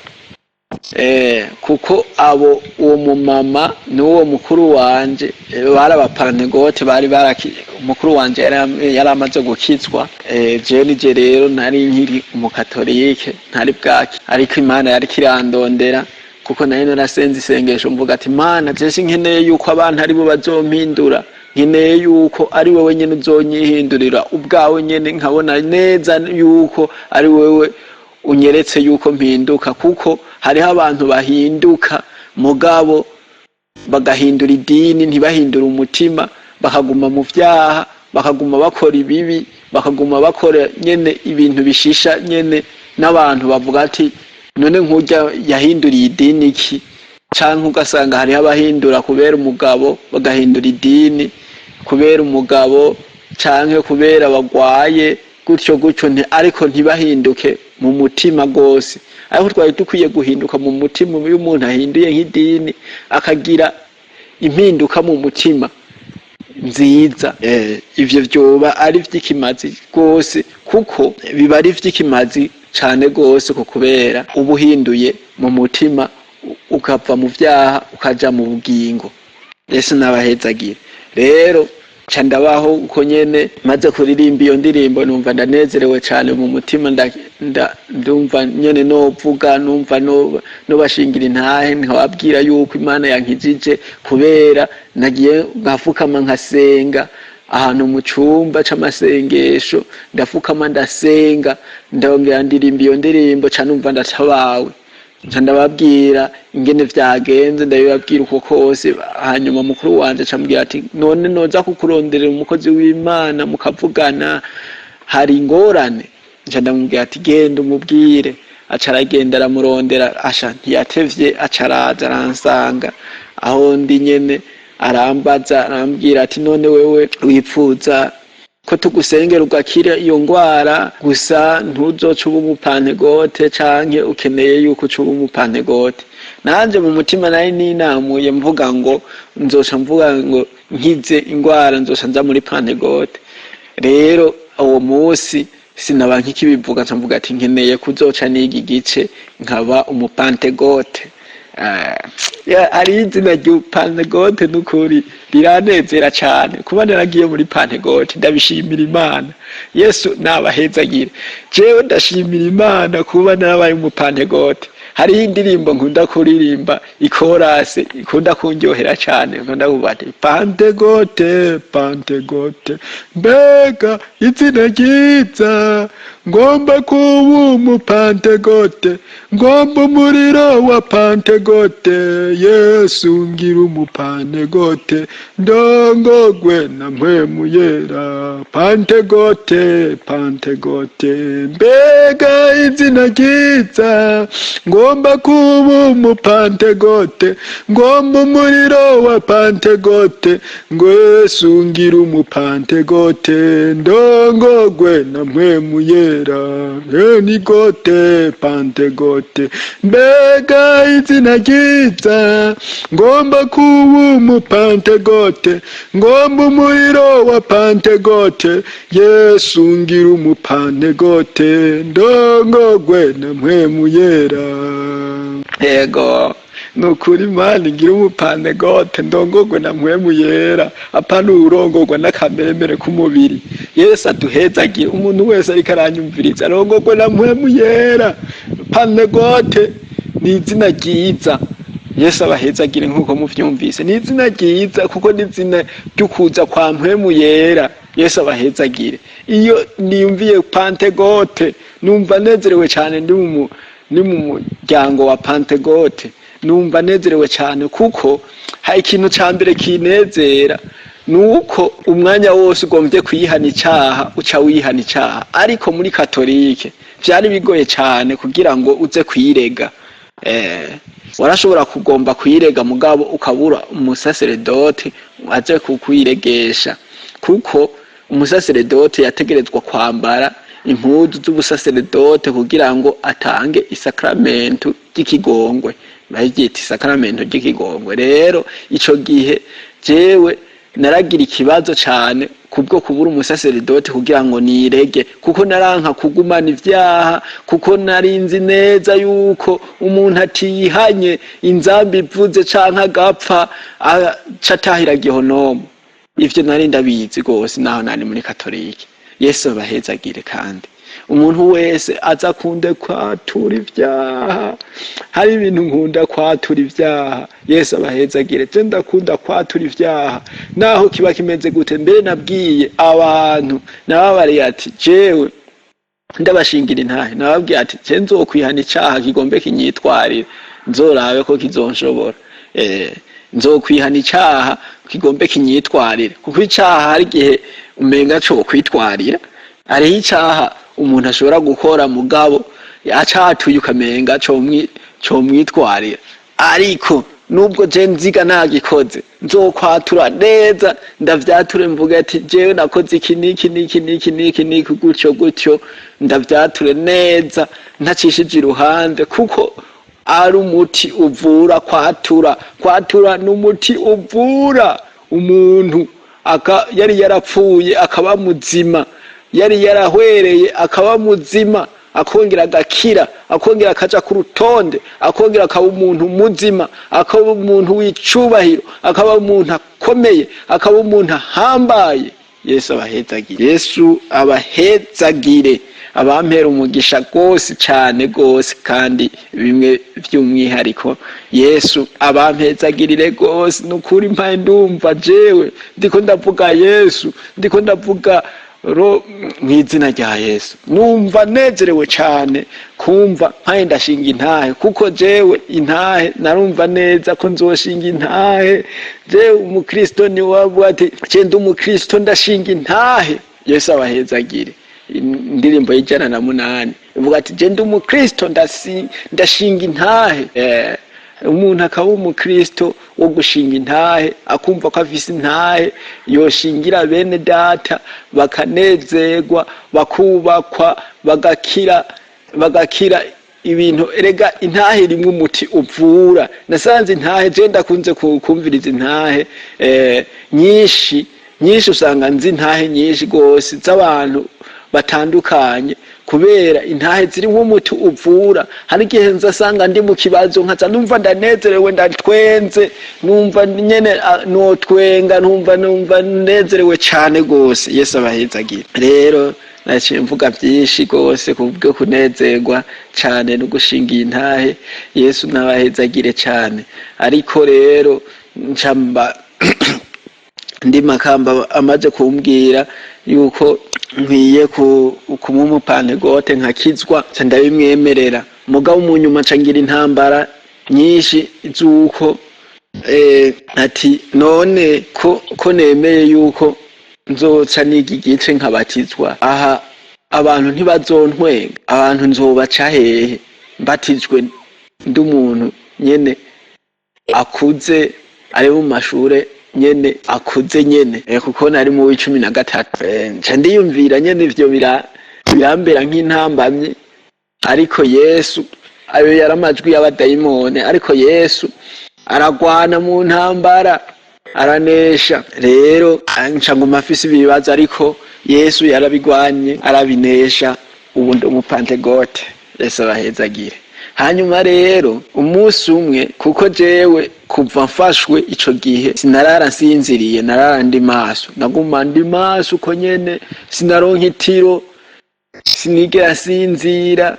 kuko abo uwo mumama n'uwo mukuru wanje bari abapantegote, bari baraki. Umukuru wanje yari amaze gukizwa, jewe nije rero nari nkiri umukatolike, ntari bwaki, ariko Imana yariko irandondera, kuko nari narasenze isengesho mvuga ati: "Mana, je sinkeneye yuko abantu aribo bazompindura, nkeneye yuko ari wewe nyene uzonyihindurira ubwawe nyene, nkabona neza yuko ari wewe unyeretse yuko mpinduka." Kuko hariho abantu bahinduka, mugabo bagahindura idini, ntibahindure umutima, bakaguma mu vyaha, bakaguma bakora ibibi, bakaguma bakora nyene ibintu bishisha nyene, n'abantu bavuga ati: "None nkurya yahinduriye idini iki?" Canke ugasanga hariho abahindura kubera umugabo, bagahindura idini kubera umugabo canke kubera bagwaye, gutyo gutyo, ariko ntibahinduke mu mutima gose. Ariko twari dukwiye guhinduka mu mutima. Iyo umuntu ahinduye nk'idini, akagira impinduka mu mutima nziza, ivyo vyoba ari vy'ikimazi rwose, kuko biba ari vy'ikimazi cane gose, ko kubera uba uhinduye mu mutima, ukava mu vyaha ukaja mu bugingo. Yesu nabahezagire. Rero ca ndabaho uko nyene. Maze kuririmba iyo ndirimbo, numva ndanezerewe cane mu mutima, ndumva nyene novuga, numva nobashingira intahe, nkababwira yuko Imana yankijije, kubera nagiye nkafukama nkasenga ahantu mu cumba c'amasengesho. Ndafukama, ndasenga, ndongera ndirimba iyo ndirimbo, ca numva ndatabawe. Nca ndababwira ingene vyagenze, ndabibabwira uko kose. Hanyuma mukuru wanje aca ambwira ati: "None noza kukuronderera umukozi w'Imana mukavugana, hari ingorane?" Nca ndamubwira ati: "Genda umubwire." Aca aragenda aramurondera. Asha, ntiyatevye, aca araza aransanga aho ndi nyene, arambaza, arambwira ati: "None wewe wipfuza ko tugusengera ugakira iyo ngwara gusa, ntuzoca uba umupantegote, canke ukeneye yuko uca uba umupantegote?" Nanje mu mutima nari ninamuye mvuga ngo nzoca mvuga ngo nkize ingwara nzoca nza muri pantegote. Rero uwo munsi sinaba nkikibivuga, nca mvuga ati: "Nkeneye kuzoca niga igice nkaba umupantegote." Hari izina ry'upantegote, n'ukuri riranezera cane kuba naragiye muri pantegote. Ndabishimira Imana. Yesu nabahezagire. Jewe ndashimira Imana kuba narabaye umupantegote. Hariho indirimbo nkunda kuririmba, ikorase ikunda kundyohera cane, nkunda kuvuga ati: "Pantegote, pantegote, mbega izina ryiza! Ngomba kuba umupantegote, ngomba umuriro wa pantegote. Yesu ngira umupantegote, ndongogwe na Mpwemu Yera. Pantegote, pantegote, mbega izina ryiza! Ngomba kuba umupantegote, ngomba umuriro wa pantegote, ngo Yesu ngira umupantegote, ndongogwe na Mpwemu Yera. Nigote, pantegote, mbega izina ryiza! Ngomba kuba umupantegote, ngomba umuriro wa pantegote. Yesu ngira umupantegote, ndongogwe na Mpwemu Yera." Yego, nukuri Imana igira umupantegote, ndongogwe na Mpwemu Yera, apana uwurongorwa n'akamemere k'umubiri. Yesu aduhezagire. Umuntu wese ariko aranyumviriza arongogwe na Mpwemu Yera. Pantegote ni izina ryiza. Yesu abahezagire. Nk'uko muvyumvise, ni izina ryiza kuko ni izina ry'ukuza kwa Mpwemu Yera. Yesu abahezagire. Iyo niyumviye pantegote numva nezerewe cyane. Ndi mu muryango wa pantegote, numva nezerewe cyane, kuko hari ikintu ca mbere kinezera, nuko umwanya wose ugombye kwihana icaha uca wihana icaha. Ariko muri katolike vyari bigoye cane kugira ngo uze kwirega. Warashobora kugomba kwirega, mugabo ukabura umusaseredoti aje kukwiregesha, kuko umusaseredote yategerezwa kwambara impuzu z'ubusaseredote kugira ngo atange isakramentu ry'ikigongwe. Baryita isakaramento ry'ikigongwe. Rero ico gihe jewe naragira ikibazo cane kubwo kubura umusaseridoti kugira ngo nirege, kuko naranka kugumana ivyaha, kuko narinzi neza yuko umuntu atihanye inzamba ivuze canke agapfa aca atahira gihonomu. Ivyo nari ndabizi rwose naho nari muri katolike. Yesu abahezagire. Kandi umuntu wese aza akunde kwatura ivyaha. Hari ibintu nkunda, kwatura ivyaha. Yesu abahezagire. Je ndakunda kwatura ivyaha naho kiba kimeze gute. Mbere nabwiye abantu, nababariye ati jewe ndabashingira intahe, nababwiye ati je nzokwihana icaha kigombe kinyitwarire, nzorabe ko kizonshobora. Nzokwihana icaha kigombe kinyitwarire, kuko icaha hari igihe umenga co kwitwarira. Hariho icaha umuntu ashobora gukora, mugabo acatuye ukamenga comwitwarira. Ariko nubwo je nziga nagikoze, nzokwatura neza, ndavyature, mvuga ati jewe nakoze iki niki niki niki niki niki, gutyo gutyo, ndavyature neza ntacishije iruhande, kuko ari umuti uvura. Kwatura, kwatura ni umuti uvura umuntu yari yarapfuye akaba muzima, yari yarahwereye akaba muzima, akongera agakira, akongera akaja ku rutonde, akongera akaba umuntu muzima, akaba umuntu w'icubahiro, akaba umuntu akomeye, akaba umuntu ahambaye. Yesu abahezagire, Yesu abahezagire, abampera umugisha rwose cane rwose. Kandi bimwe vy'umwihariko, Yesu abampezagirire rwose. Nukuri mpaye ndumva jewe ndiko ndavuga Yesu, ndiko ndavuga ro mw'izina rya Yesu, numva nezerewe cane kumva mpaye ndashinga intahe, kuko jewe intahe narumva neza ko nzoshinga intahe. Jewe umukristo ni wavuga ati je ndi umukristo, ndashinga intahe. Yesu abahezagire. Indirimbo y'108 ivuga ati je ndi umukristo, ndashinga intahe. Umuntu akaba umukristo wo gushinga intahe, akumva ko afise intahe yoshingira bene data bakanezerwa, bakubakwa, bagakira, bagakira ibintu. Erega intahe irimwo umuti uvura. Nasanze intahe, je ndakunze kumviriza intahe nyinshi nyinshi. Usanga nzi intahe nyinshi rwose z'abantu batandukanye, kubera intahe zirimwo umuti uvura. Hari igihe nza asanga ndi mu kibazo, nkaza numva ndanezerewe, ndatwenze, numva nyene notwenga, numva nezerewe cane rwose. Yesu abahezagire. Rero naciye mvuga vyinshi rwose kubwo kunezerwa cane no gushinga iyi ntahe. Yesu nabahezagire cane. Ariko rero ncamba ndi makamba amaze kumbwira yuko nkwiye kuba umupantegote nkakizwa, nca ndabimwemerera. Mugabo mu nyuma nca ngira intambara nyinshi z'uko ati none ko nemeye yuko nzoca niga igice nkabatizwa, aha abantu ntibazontwenga? Abantu nzobaca hehe mbatijwe ndi umuntu nyene akuze, ari mu mashure nyene akuze nyene, kuko nari mu w'13. Nca ndiyumvira nyene ivyo birambera nk'intambamyi. Ariko Yesu, ayo yari amajwi y'abadayimoni, ariko Yesu aragwana mu ntambara, aranesha. Rero nca nguma afise ibibazo, ariko Yesu yarabigwanye, arabinesha. Ubu ndi umupantegote. Yesu abahezagire. Hanyuma rero umunsi umwe, kuko jewe kuva mfashwe ico gihe sinarara nsinziriye, narara ndi maso, naguma ndi maso uko nyene, sinaronka itiro, sinigera nsinzira,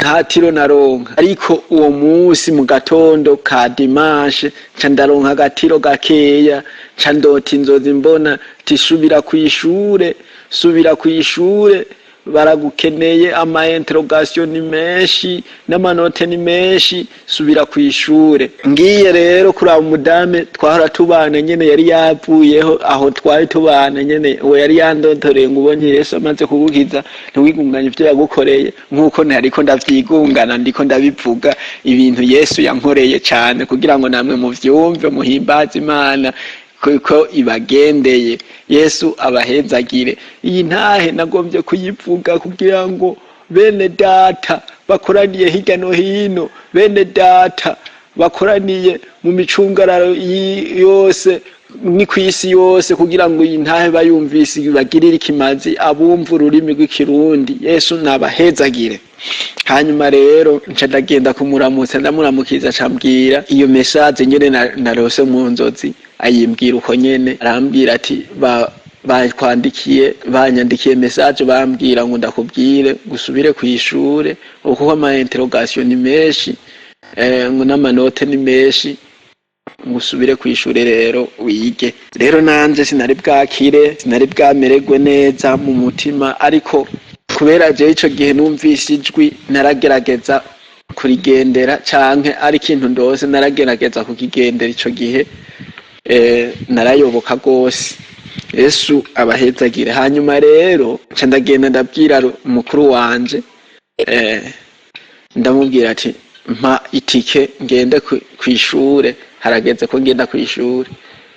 nta tiro naronka. Ariko uwo munsi mu gatondo ka dimanche nca ndaronka agatiro gakeya, nca ndota inzozi, mbona ti subira kw'ishure, subira kw'ishure, baragukeneye, ama interrogation ni menshi n'amanote ni menshi, subira kw'ishure. Ngiye rero kuraba umudame twahora tubana nyene, yari yavuyeho aho twari tubana nyene, uwo yari yandontoreye ngo ubonye Yesu amaze kugukiza ntiwigunganye ivyo yagukoreye, nk'uko ntariko ndavyigungana, ndiko ndabivuga ibintu Yesu yankoreye cane, kugira ngo namwe muvyumve, muhimbaze Imana kuko ibagendeye. Yesu abahezagire. Iyi ntahe nagombye kuyivuga kugira ngo bene data bakoraniye hirya no hino, bene data. bakoraniye mu micungararo yose ni kw'isi yose, kugira ngo iyi ntahe bayumvise bagirire ikimazi abumva ururimi rw'Ikirundi. Yesu nabahezagire. Hanyuma rero nca ndagenda kumuramutsa, ndamuramukiza, acambwira iyo message nyene narose mu nzozi, ayimbwira uko nyene. Arambwira ati: "Bakwandikiye, banyandikiye message, bambwira ngo ndakubwire gusubire kw'ishure kuko ama interrogation ni menshi, ngo n'amanote ni menshi, ngo usubire kw'ishure rero wige." Rero nanje sinari bwakire, sinari bwamererwe neza mu mutima, ariko kubera jewe ico gihe numvise ijwi naragerageza kurigendera, canke ari ikintu ndose naragerageza kukigendera. Ico gihe narayoboka rwose. Yesu abahezagire. Hanyuma rero nca ndagenda ndabwira mukuru wanje, ndamubwira ati: "Mpa itike ngende kw'ishure, harageze ko ngenda kw'ishure."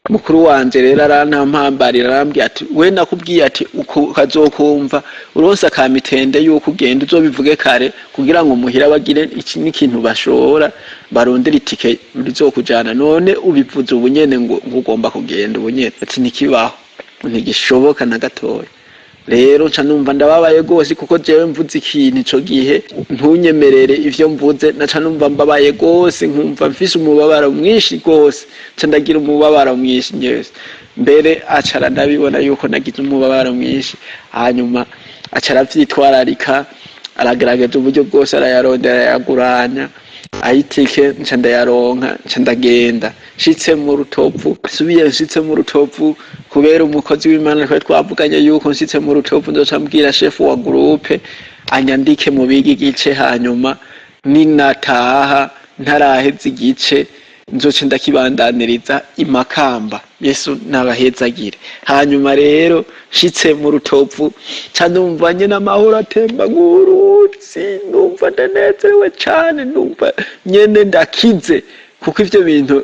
Mukuru wanje rero arantampambarira, arambwira ati: "We nakubwiye ati ukazokumva uronse akamitende yuko ugenda, uzobivuge kare kugira ngo muhira bagire iki n'ikintu bashora, barondere itike rizokujana. None ubivuze ubu nyene ngo ugomba kugenda ubu nyene." Ati: "Ntikibaho, ntigishoboka na gatoya." Rero nca numva ndababaye rwose, kuko jewe mvuze ikintu ico gihe ntunyemerere ivyo mvuze, naca numva mbabaye rwose, nkumva mfise umubabaro mwinshi rwose. Nca ndagira umubabaro mwinshi nyese. Mbere aca arandabibona yuko nagize umubabaro mwinshi, hanyuma aca aravyitwararika, aragerageza uburyo bwose, arayarondera, arayaguranya ayitike, nca ndayaronka, nca ndagenda. Nshitse mu Rutovu, subiye nshitse mu Rutovu, kubera umukozi w'Imana twari twavuganye yuko nshitse mu Rutovu nzoca mbwira shefu wa groupe anyandike mu biga igice, hanyuma ninataha ntaraheza igice nzoce ndakibandaniriza imakamba. Yesu nabahezagire. Hanyuma rero nshitse mu Rutovu ca numva nyene amahoro atemba nk'uruzi, numva ndanezerewe cane, numva nyene ndakize, kuko ivyo bintu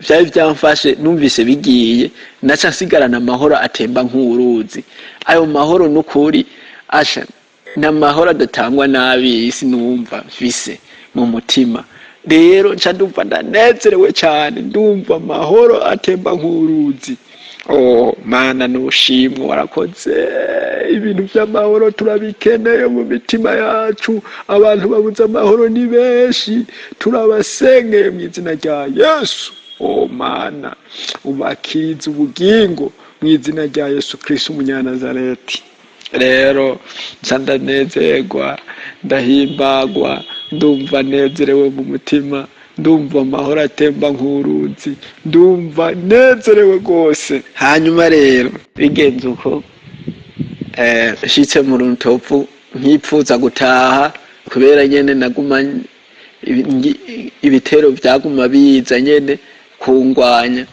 vyari vyamfashe numvise bigiye, naca nsigarana amahoro atemba nk'uruzi. Ayo mahoro n'ukuri asha ni amahoro adatangwa n'ab'isi, numva mfise mu mutima. Rero nca ndumva ndanezerewe cane, ndumva amahoro atemba nk'uruzi. Oh Mana, nushimwe, warakoze. Ibintu vy'amahoro turabikeneye mu mitima yacu. Abantu babuze amahoro ni benshi, turabasengeye mu izina rya Yesu. Oh Mana, ubakirize ubugingo mu izina rya Yesu Kristo umunyanazareti. Rero nca ndanezerwa, ndahimbagwa, ndumva nezerewe mu mutima, ndumva amahoro atemba nk'uruzi, ndumva nezerewe rwose. Hanyuma rero bigenze uko, nshitse mu Rutovu nkipfuza gutaha, kubera nyene naguma ibitero vyaguma biza nyene kungwanya,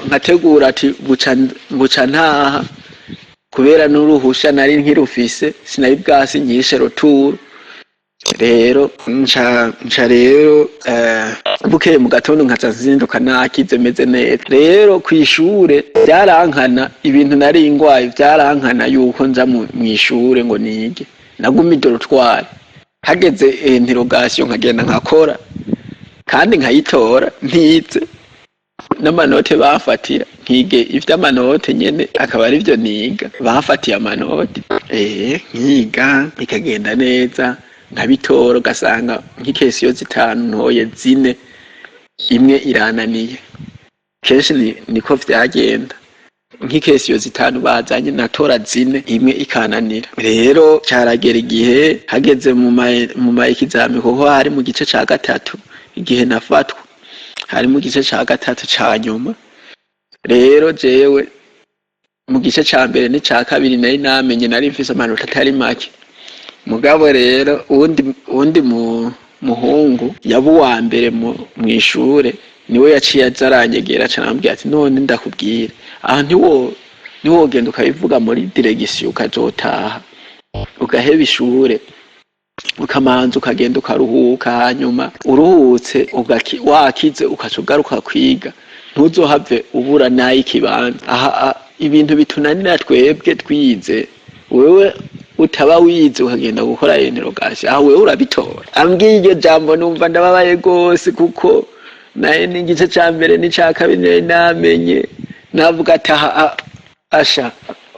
nkategura ati buca ntaha, kubera n'uruhusha nari nkirufise, sinari bwasinyishe retour. Rero nca rero bukeye mu gatondo nkaca nzinduka nakize, meze neza. Rero kw'ishure vyarankana, ibintu nari ngwaye vyarankana yuko nja mw'ishure ngo nige. Naguma i dortoir, hageze interrogation nkagenda nkakora kandi nkayitora ntize, n'amanote bafatira nkige ivy'amanote nyene akaba arivyo niga, bafatiye amanote, nkiga bikagenda neza, nkabitora, ugasanga nk'i question zitanu ntoye zine, imwe irananiye. Kenshi niko vyagenda, nk'i question zitanu bazanye natora zine, imwe ikananira. Rero caragera igihe hageze mu ma examen, kuko hari mu gice ca gatatu igihe nafatwa, hari mu gice ca gatatu ca nyuma. Rero jewe mu gice ca mbere n'ica kabiri nari namenye, nari mfise amanota atari make. Mugabo rero uwundi muhungu yaba uwa mbere mw'ishure, niwe yaciye aza aranyegera, aca arambwira ati: "None ndakubwire, aha ntiwogenda ukabivuga muri direction, ukazotaha ugaheba ishure, ukamanza ukagenda ukaruhuka, hanyuma uruhutse wakize ukaca ugaruka kwiga, ntuzohave ubura n'ay'ikibanza." Aha ibintu bitunanira twebwe twize, wewe. Utaba wize ukagenda gukora interrogation, aho wewe urabitora. Ambwiye iryo jambo, numva ndababaye gose, kuko naye n'igice ca mbere n'ica kabiri nari namenye. Navuga ati: "Aha asha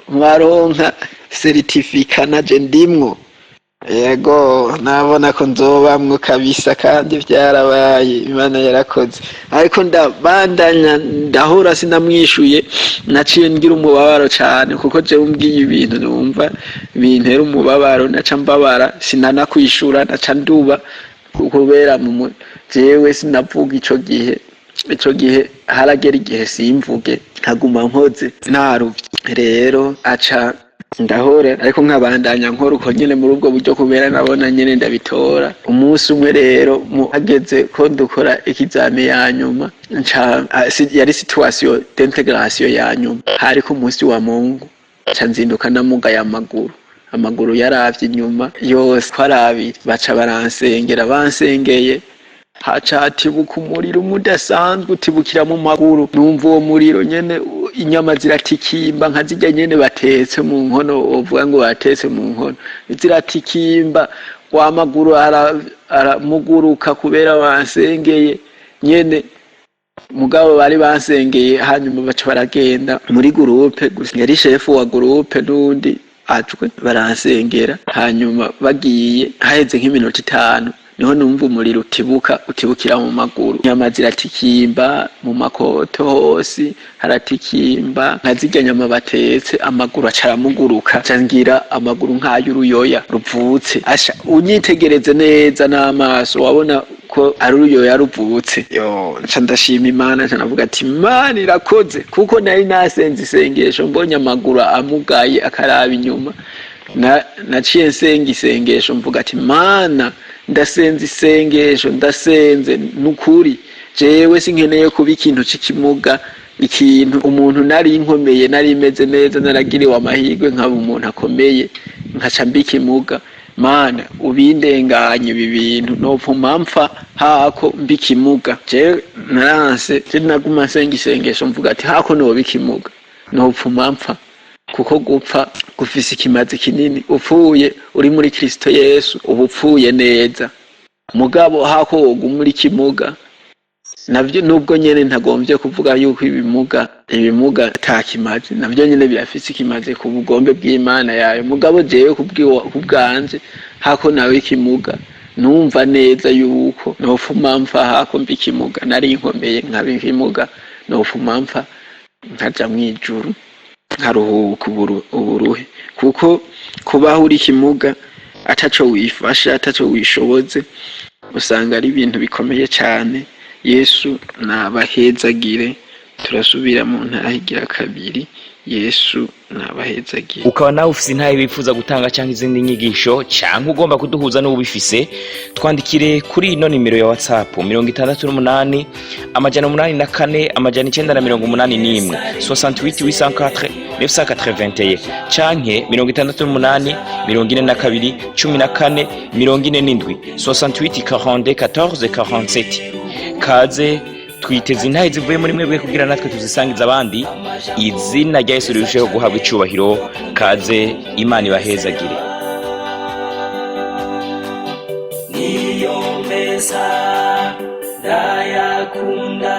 mwaronka certificat, naje ndimwo." Yego, nabona ko nzobamwo kabisa, kandi vyarabaye, Imana yarakoze. Ariko ndabandanya ndahura, sinamwishuye. Naciye ngira umubabaro cane, kuko jewe umbwiye ibintu numva bintera umubabaro, naca mbabara, sinanakwishura, naca nduba kubera mu jewe sinavuga ico gihe. Ico gihe haragera igihe simvuge, nkaguma nkoze naruvye. Rero aca ndahora, ariko nkabandanya nkora uko nyene muri ubwo buryo, kubera nabona nyene ndabitora. Umunsi umwe rero hageze ko dukora ikizame ya nyuma, nca yari situation d'intégration ya nyuma, hari ku munsi wa Mungu, nca nzinduka namugaye amaguru. Amaguru yaravye inyuma yose ko ari abiri. Baca baransengera, bansengeye haca hatibuka umuriro umwe udasanzwe, utibukira mu maguru. Numva uwo muriro nyene, inyama ziratikimba nka zirya nyene batetse mu nkono, wovuga ngo batetse mu nkono, ziratikimba. Wa maguru aramuguruka kubera bansengeye nyene. Mugabo bari bansengeye, hanyuma baca baragenda muri groupe gusa, yari chef wa groupe n'undi ajwe, baransengera. Hanyuma bagiye, haheze nk'iminota 5, niho numva umuriro utibuka, utibukira mu maguru, inyama ziratikimba, mu makoto hose haratikimba nka zirya nyama batetse. Amaguru aca aramuguruka, aca ngira amaguru nk'ay'uruyoya ruvutse. Asha, unyitegereze neza n'amaso, wabona ko ari uruyoya ruvutse. Yo, nca ndashima Imana, nca navuga ati: "Imana irakoze," kuko nari nasenze isengesho mbonye amaguru amugaye akaraba inyuma. Naciye nsenga isengesho, mvuga ati: "Mana, ndasenze isengesho, ndasenze nukuri, jewe sinkeneye kuba ikintu c'ikimuga, ikintu umuntu. Nari nkomeye, nari meze neza, naragiriwe amahirwe nkaba umuntu akomeye, nkaca mba ikimuga. Mana, ubindenganye ibi bintu, nopfuma mpfa hako mba ikimuga." Jewe naranse, je naguma nsenga isengesho mvuga ati: "Hako noba ikimuga, nopfuma mpfa," kuko gupfa gufise ikimazi kinini. Upfuye uri muri Kristo Yesu, uba upfuye neza. Mugabo hako woguma uri kimuga, navyo nubwo nyene ntagomvye kuvuga yuko ibimuga ata kimazi, navyo nyene birafise ikimazi ku bugombe bw'Imana yayo. Mugabo jewe kubwanje, hako nawe ikimuga, numva neza yuko nopfuma mpfa hako mba ikimuga. Nari nkomeye, nkaba ikimuga, nopfuma mpfa nkaja mw'ijuru, nkaruhuka uburuhe, kuko kubaho uri ikimuga, ataco wifasha, ataco wishoboze, usanga ari ibintu bikomeye cane. Yesu nabahezagire. Turasubira mu ntahe igira kabiri. Yesu nabahezagire. Ukaba nawe ufise intahe wifuza gutanga, cyangwa izindi nyigisho, cyangwa ugomba kuduhuza n'uwubifise, twandikire kuri ino nimero ya WhatsApp: 68 804 981, 68 804 981, canke 68 42 14 47, 68 42 14 47. Kaze, twiteze intahe zivuye muri mwebwe kugira natwe tuzisangiza abandi, izina rya Yesu rirusheho guhabwa icubahiro. Kaze, Imana ibahezagire. Niyo meza ndayakunda.